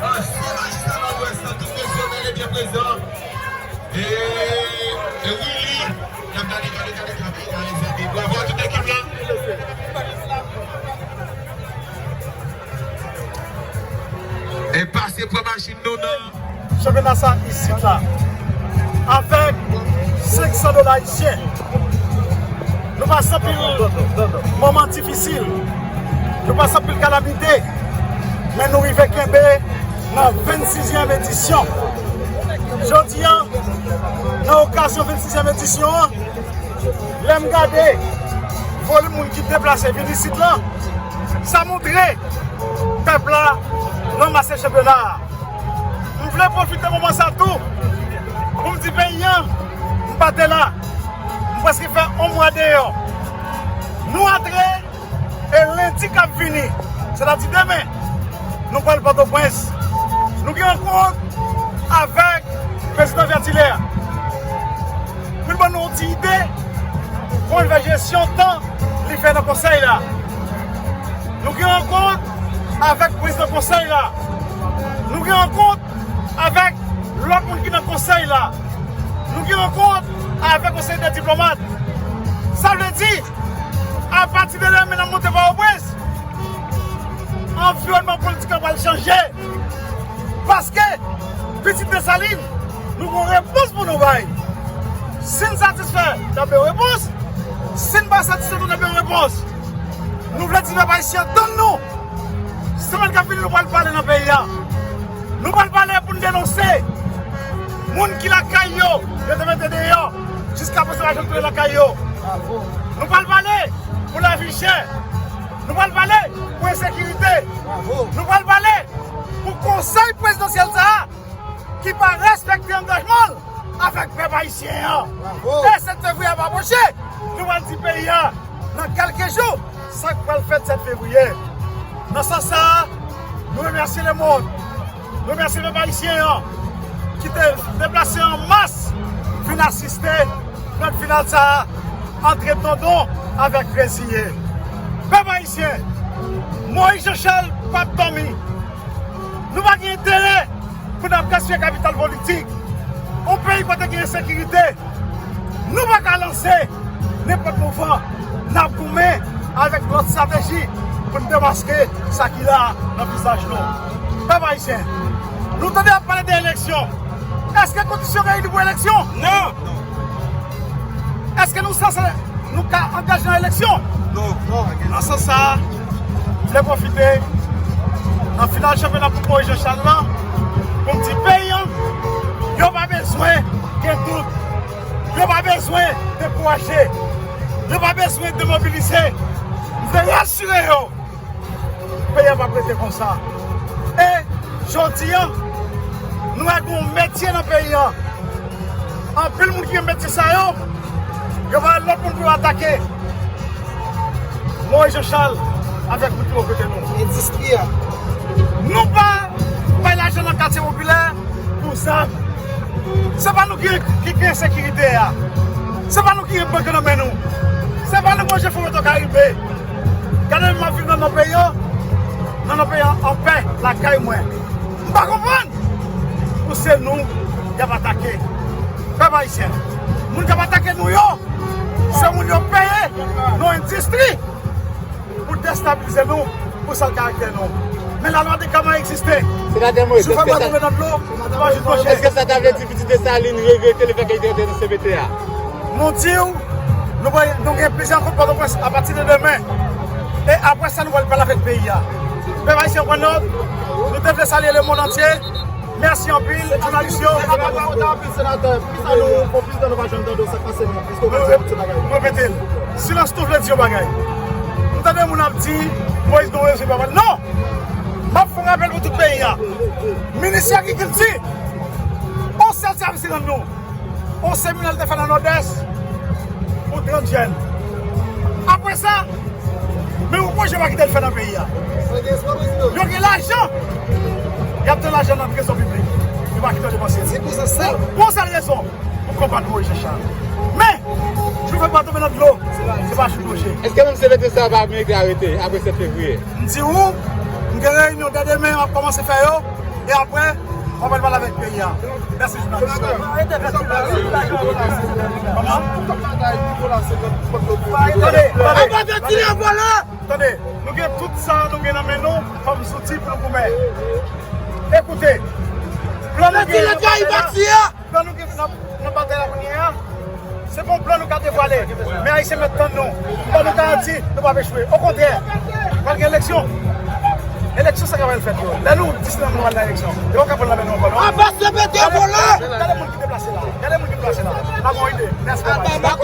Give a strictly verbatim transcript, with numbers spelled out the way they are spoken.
Ansyen majistra Nòdwès lan, tout mesye, bèl e byen prezan. E, e Willy, n ap gade, gade, gade, gade, gade, gade, bravo a tout ekip la. E pase pran machin nou nan chanpyona sa isit la. Avèk senk san dola ayisyen. Nou pase anpil moman difisil. Nou pase anpil kalamite. Men nou rive kenbe nan vennsizyèm edisyon. Jodi a, nan okazyon vennsizyèm edisyon an, lè m gade volim moun ki deplase vin isit la, sa montre pèp la ranmase chanpyona a. M vle pwofite moman sa tou pou m di peyi a, m pa te la. M prèske fè yon mwa deyò. Nou antre e lendi k ap vini, sètadi demen, nou pral Pòtoprens. Nou gen rankont avèk prezidan Vètilè. Pou l ban nou yon ti ide, kòman l fè jesyon tan li fè nan konsèy la. Nou gen rankont avèk prezidan konsèy la. Nou gen rankont avèk lòt moun ki nan konsèy la. Nou gen rankont avèk yon seri de diplomat. Sa vle di, apati de demen n ap monte Pòtoprens, anviwònman politik la pral chanje. Paske, pitit Desalin, nou gen yon repons pou nou bay. Si n satisfè, n ap gen yon repons. Si n pa satisfè tou, n ap gen yon repons. Nou vle di pèp ayisyen an tann nou. Semèn k ap vini, nou pral pale nan peyi a. Nou pral pale pou n denonse moun ki lakay yo, yo te mete deyò. Jiskaprezan, pa janm tounen lakay yo. Nou pral pale pou lavi chè. Nou pral pale pou ensekirite. Nou pral pale pou konsèy prezidansyèl sa a ki pa respekte angajman l avèk pèp ayisyen an. E sèt fevriye ap apwoche, nou pral di peyi a, nan kèlke jou, sa k pral fèt sèt fevriye. Nan sans sa a, nou remèsye lemonn, nou remèsye pèp ayisyen an ki te deplase an mas vin asiste grand final sa a, antre Dondon avèk Reziye. Pèp ayisyen, Moyiz Janchal p ap dòmi. Nou pa gen enterè pou n ap gaspiye kapital politik. Yon peyi kote gen ensekirite, nou pa ka lanse nenpòt mouvman. N ap goumen avèk lòt estrateji pou n demaske sa ki la nan vizaj nou. Pèp ayisyen, nou tande y ap pale de eleksyon. Èske kondisyon reyini pou eleksyon? Non! Èske nou sanse nou ka angaje nan eleksyon? Non. Nan sans sa a, m vle pwofite nan final chanpyona Koup Moyiz Janchal lan pou m di peyi a, yo pa bezwen gen dout, yo pa bezwen dekouraje, yo pa bezwen demobilize. M vle rasire yo. Peyi a p ap rete konsa. E jodi a, nou wè gen yon metye nan peyi a. Anpil moun ki gen metye sa yo, yo pa wè lòt moun pou yo atake. Moyiz Janchal avèk moun ki bò kote nou. Endistri a. Nou pa bay lajan nan katye popilè pou zam. Se pa nou ki, ki kreye ensekirite a. Se pa nou ki gen bank nan men nou. Se pa nou manje fon Petwokaribe. Gade m ap viv nan non peyi an, nan non peyi an anpè lakay mwen. M pa konprann pou se nou y ap atake. Pèp ayisyen, moun k ap atake nou yo, se moun yo peye nan endistri pou destabilize nou, pou sal karaktè nou. Men lalwa de kama egziste. Senatè Moïse, si w fè bwa tonbe nan dlo, ou pa jwenn pwòch. Èske sa ta vle di pitit Desalin regrete lefètke li te antre nan C P T a? Nou di w, nou pral, nou gen plizyè rankont Pòtoprens apati de demen. E apre sa, nou pral pale avèk peyi a. Pèp ayisyen pran nòt, nou te vle salye lemonn antye. Mèsi anpil, jounalis yo. Senatè, anpil senatè. Poukisa nou pran plis tan, nou pa janm tande w, sa k pase nou? Èske w ka di nou ti bagay? Mwen repete l. Silans nou vle di yon bagay. M tande moun ap di, Moïse gon rezon pa pale. Non! M ap fè yon rapèl pou tout peyi a. Minis agrikilti, yon sèl sèvis li rann nou. Yon seminè l te fè nan Nòdès pou trant jèn. Apre sa, men yon pwojè pa kite l fè nan peyi a. Yo gen lajan. Y ap tann lajan nan trezò piblik. Yo pa kite yo depanse. Se pou sa sèl. Pou yon sèl rezon. Pou konbat Moïse Jean Charles. Men, jou fèk pa tonbe nan dlo, se pa chute woche. Èske menm si lete sa pa merite arete apre sèt fevriye? M di ou, m gen reyinyon dè demen, m ap kòmanse fè yo, e apre, m ap al pale avèk peyi a. Mèsi jounalis. Kòman? Tande, tande, tande. Tande, nou gen tout sa nou gen nan men nou kòm zouti pou nou goumen. Ekoute, plan nou gen nan batay la, plan nou gen nan, nan batay la kounye a, se bon plan nou ka devwale. Men Ayisyen mèt tann nou. M ba nou garanti, nou p ap echwe. Okontrè, pral gen eleksyon. Eleksyon sa k ap fèt yo. Lè nou di se nan men nou pral nan eleksyon. Yo pa ka pran nan men nou ankò non. Gade moun ki deplase la. Gade moun ki deplase la. N ap yon ide. Mèsi, bye bye.